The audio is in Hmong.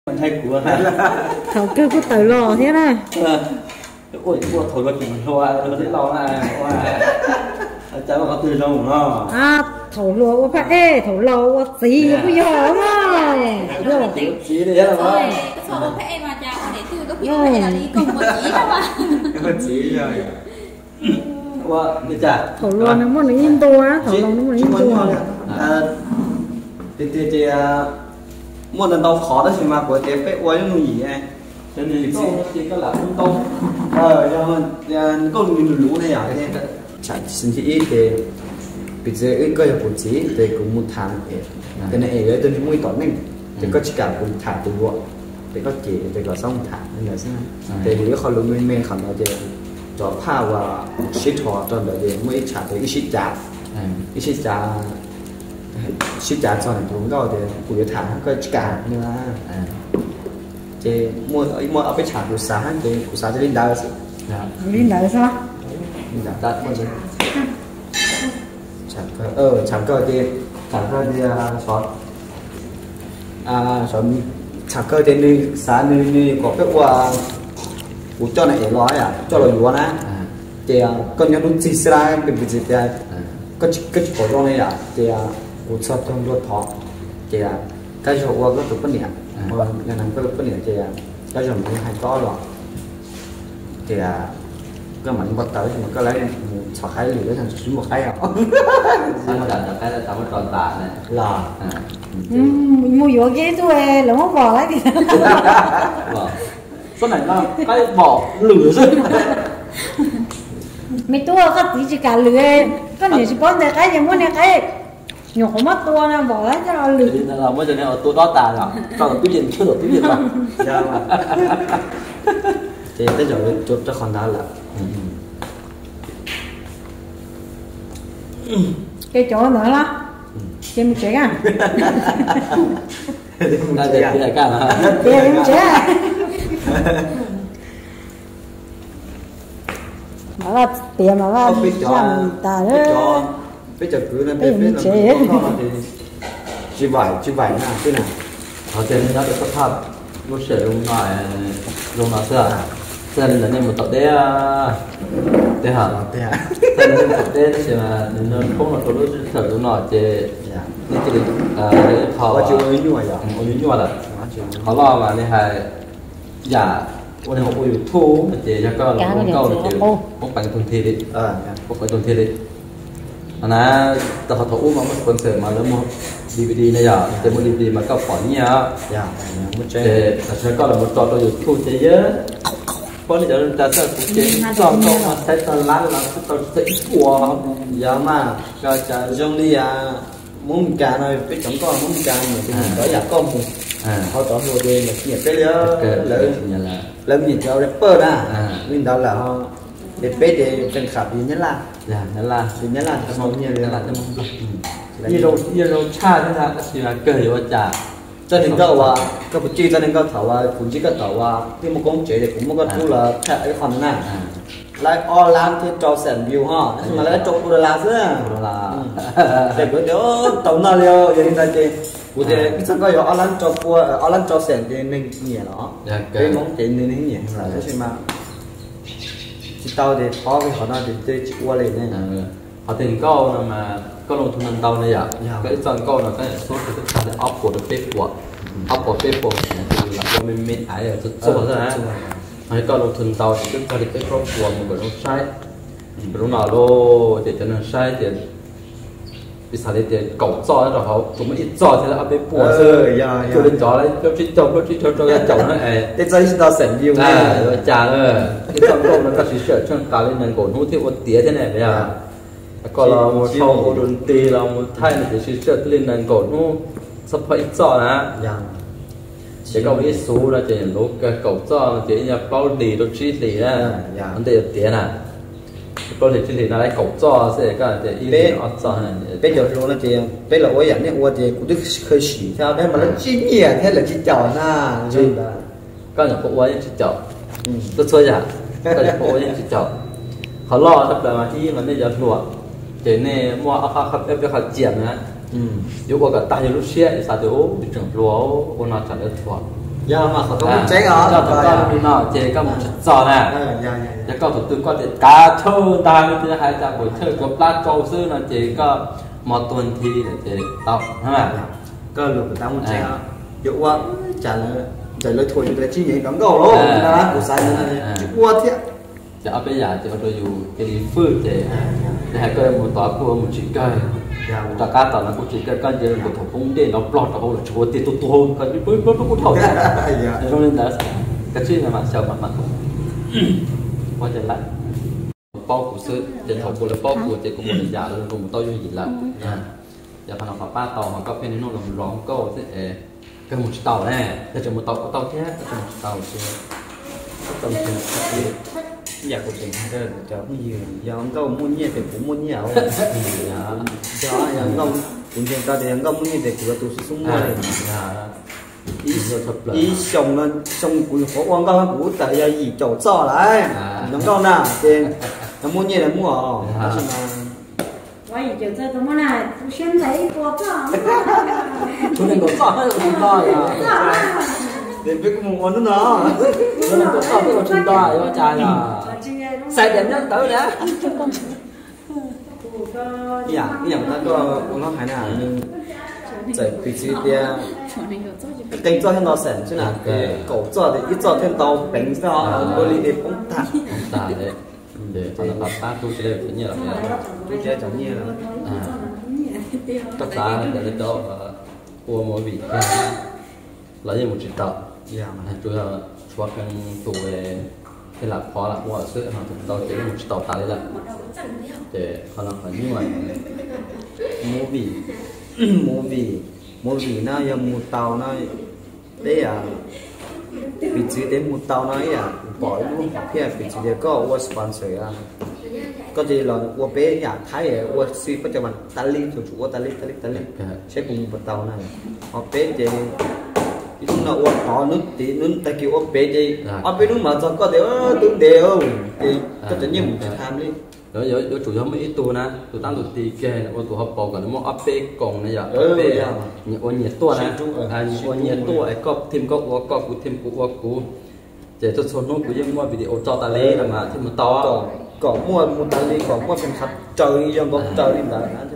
Ntshai kuv. Thaum kawg kuj tawm los thiab na. Ua thaum luag tseem hluas, luag teb laus na, ua cas qhov twg zoo no. Thaum hluas ua phaj ej, thaum laus ua txiv kuj yog na. Txiv li. Txiv yog. Ua li cas? Thaum hluas nws muaj nws ib ntua, thaum laus nws muaj nws ib ntua. Tiag tiag ces muaj ntau ntau qhov tab sis mas kuv tias peb ua ib hnub yim, ces nws txiv ces koj lam ua ntau. Yog koj nws luv ne yom. Ib ces piv txwv wb koj yog kuv txiv ces kuv mus tham, ces nws es yuav ib tug neeg muaj ib tom neej, ces koj tsis kam kuv tham tus luam, ces koj cem ces kom txhob mus tham li ntawd xwb. Ces yus ib qho lus me me qhov ntawd ces cov phaj uas sib rho rau ntawd ces muaj ib tshav ces ib sib cav, ib sib cav, sib cav txog ntawm tus hluas nkauj tias kuv yuav tham koj tsis kam li na. Ces muaj ob peb tshav kuv xav ces kuv xav tias li ntawd xwb. Li ntawd xwb. Tshav kawg ces, tshav kawg tias xov, tshav kawg tias nws xav nws nws kom peb ua, kuv coj nws es los yom, coj los yuav na. Ces koj nyob hnub txig xwb lawm, piv txwv tias koj tsis pom zoo li yom, ces kuv txog tog ntua thov, ces Kab Zog ua koj tus poj niam, ua nws koj tus poj niam ces Kab Zog mam li hais koj los, ces koj mam li npau taws tab sis mas koj lawv mus txhom qaib lwm lawv tsis muaj qaib os. Los mus yuav kiag ib tug lawv muab vom lawm tiag. Sab nai no qaib vom lwm xwb. Me tub, koj txiv tsis kam lwm, koj niam tsis paub ntes qaib ces muab niag qaib nyuam qhuav muab tua no vom lawm coj los lwm. Muab cov niag tua dob tas los tso tom tub yees, tso tom tub yees los. Ces tej zaum rau qhov ntawd lawm. Ces cov ntawd los ces mus tsev a. Tias mus tsev. Mas vaj tias mas vaj zaj mus tas lawm. Peb cov kwv no peb mus tsev. Tsis vaim tsis vaim na twb na. Qhov tias nyob rau sab phaj lub sij hawm zoo no, zoo no xwb, xwb li ntawd nej mus tom deb, tej ha, tej ha, nej mus tom deb tab sis mas nws nyob thoob no rau lub sij hawm zoo no ces nej cia li ib qho ua nyuaj nyuaj lawm. Qhov loj mas li hais yam ua neeg ua YouTube no ces yog koj los ua nkauj no ces muab peev tus nthi li, muab peev tus nthi li. Ho na, tau qhov thaum ub mas muaj sponsor mas lawv muag D V D na yom, ces muag D V D mas koj pom nyiaj. Ces tam sim no koj los mus tso rau YouTube ces yog pom li cov neeg tas txawj kuv ces txoj nkauj mas txhais tag lab los tsis tau tsis txhais ib puas. Yog mas, cas zoo li Hmoob Meskas no, peb cov nkauj Hmoob Meskas nyiam ces nyiam cov yam koj mus, ho cov hluas ces nyiam peb li, lawv nyiam cov rapper na, li ntawd lawm ho. Ces peb ces feem kham vim Nyab Laj, vim Nyab Laj tsis tau nyiaj li. Yeej zoo tshaj thiab tab sis mas kawg yuav ua cas. Txoj neeg nkauj uas koj puas cij txoj neeg nkauj thaum uas kuv ntsib koj thaum uas twb muaj koob tsev ces kuv muab koj rub los tham ib qho ntawd na. Lawv ob lab thiab rau xees view ho, tab sis mas lawv rau dollar xwb. Ces kuv tias tau noj li, yog li ntawd ces kuv tias ib txoj nkauj yuav ob lab rau pua, ob lab rau xees ces neeg nyiam los, peb Hmoob ces neeg nyiam heev lawm tab sis mas tsis tau ces thov qhov no ces tsis ua li ne. Qhov tias nkauj no mas koj loo thu ntau ntau na yom, koj ib txoj nkauj no koj yam xub twb txog li ob puas rau peb puas, ob puas peb puas lam ua me me aiv txog txog xwb na. Ho koj loo thu ntau ces twb txog li peb plaub puas mus kom zoo saib. Zoo no lauj, ces cov neeg saib ces piv xam li tias kaum txoj rau hauv tsuas muaj ib txoj thiab ob peb puas xwb. Cuag li cov plaub tsib caug plaub tsib caug rau yog caum na es tej txoj ib tsis tau xees view ua cas. Ib txoj nkauj no koj siv sij hawm tsheej tas li nees nkaum hnub thiab ua tiav thiab ne yog. Koj los mus sau ua dua nti los mus thaij no ces siv sij hawm thiaj li nees nkaum hnub txhob phob ib txoj na. Ces koj ua ib xub no ces lub kaum txoj no ces ib nyuag plaub hlis rau tsib hlis na. Ua ntej yuav tiav na, plaub hlis tsib hlis no kaum txoj xwb, koj tias ib hlis ob txoj. Peb cov hluas no ces peb los ua yam nej ua ces kuv twb khaws sim thiab, peb mas lawv tsis nyiam thiab lawv tsis caum na. Koj nyuam qhuav ua yeej tsis caum, txhua txhua yam koj nyuam qhuav ua yeej tsis caum. Qhov loj tshaj plaws mas ib mas nej cov hluas ces nej muaj ob qho, peb qhov ciam na, yuav ua kom tag yus lub siab, yus xav tias ub yus tseem hluas ua no tsam lawv thuam. Yog mas qhov koj muaj tseeb os, koj tau koj li no ces koj mus tsis txog na. Yog koj tus twg koj tias kav chawj ntag, koj tias hais tias pus chawj tuav plab rau xwb no ces koj hmo tuag nthi lawm ces tau na. Koj lus kuv tab muaj tseeb os. Yuav ua cas lawv, ntawm lawv thuam yus ntawd tsis nyeem nrov nkauj los na, kuv xav tsis ua thiab. Ces ob peb yam ces ua rau yus cia li fwj ces, ces hais koj mus tod kuj ua mus tsis kawg, rov qab tom no kuj tsis kawg, koj ntsia kuv thaum poob dej nrov plog rau hauv lawm tsis ua tiag tuag tuag koj pub pub kuj dhau thiab. Zoo li ntawd, koj tsij no mas xyaum mas mas ua ces lawv paub kuv xwb ces thaum kuv lawv paub kuv ces kuv mus lawm yam lawv mus tau yooj yim lawm. Yog qhov no qhov pab tau ho koj pheej niaj hnub los zov nkauj xwb es kawg mus tsis tau ne. Yog tseem mus tau kuj tau thiab, koj tseem mus tsis tau ces tau mus tsis tau. Yam kuv tseem hais rau cov phooj ywg, yog nkauj muaj nyiaj ces kuv muaj nyiaj os. Yog, yog nkauj, kuv ntseeg tau tias yog nkauj muaj nyiaj ces kuv yog tus xub xub muaj li. Ib xyoo no, xyoo kuv nyuam qhuav ua nkauj kuv twb yog yim caum txoj lawm. Yog nkauj na ces yog muaj nyiaj los muaj os, tab sis mas Tsis nees nkaum txoj, tsis nto. Ces peb kuj mus ua hnub no. Tsis nees nkaum txoj peb ua tsis nto, yuav ua cas los xais tias nyob ntawd na. Ib yam, ib yam no koj ua hlob hais na, nws txawm piv txwv tias qee txoj thiab nto xees xwb na, ces kaum txoj ces ib txoj thiab ntau peev xwb os, ua li ces poob tag. Ces qhov no pab tub tsis tau nyiaj los, tub tsis tau nyiaj los. Koj xav tias lawv cov ua movie kiag los yeej mus tsis tau, tsuas yog tshuav qee tus thiaj lam qhov lam ua xwb, ho tus ntau ces yeej mus tsis tau tas li lawm. Ces qhov no qhov nyuaj. Movie, movie, movie no yog mus tau no, peb piv txwv tias mus tau no ib yam pom ib lub hom phiaj piv txwv tias koj ua sponsor, koj cia li los ua peb yam Thaib ua xwb pab cov mas tas li, tsuas tsuas ua tas li tas li tas li, saib puas mus puas tau na. Ho peb ces ib hnub no ua tod, hnub tim hnub tag kis ua pem ces ob peb hnub mas txog koj tias twb ntev ces koj cov nyiaj mus tsis tham li. Yuav tsum yog muaj ib tug na, tus tab tus ti kiag ua tus hauv paus kom nws muaj ob peb koos na yom, ob peb, nyias ua nyias tuaj na, nyias ua nyias tuaj es koj thim koj ua koj, kuv thim kuv ua kuv, ces txhua txhua hnub kuv yeej muaj video tso tas li no mas thiaj mus tau. Kom muaj mus tas li, kom muaj pees qhov raws li yog nkaus raws li ntawd.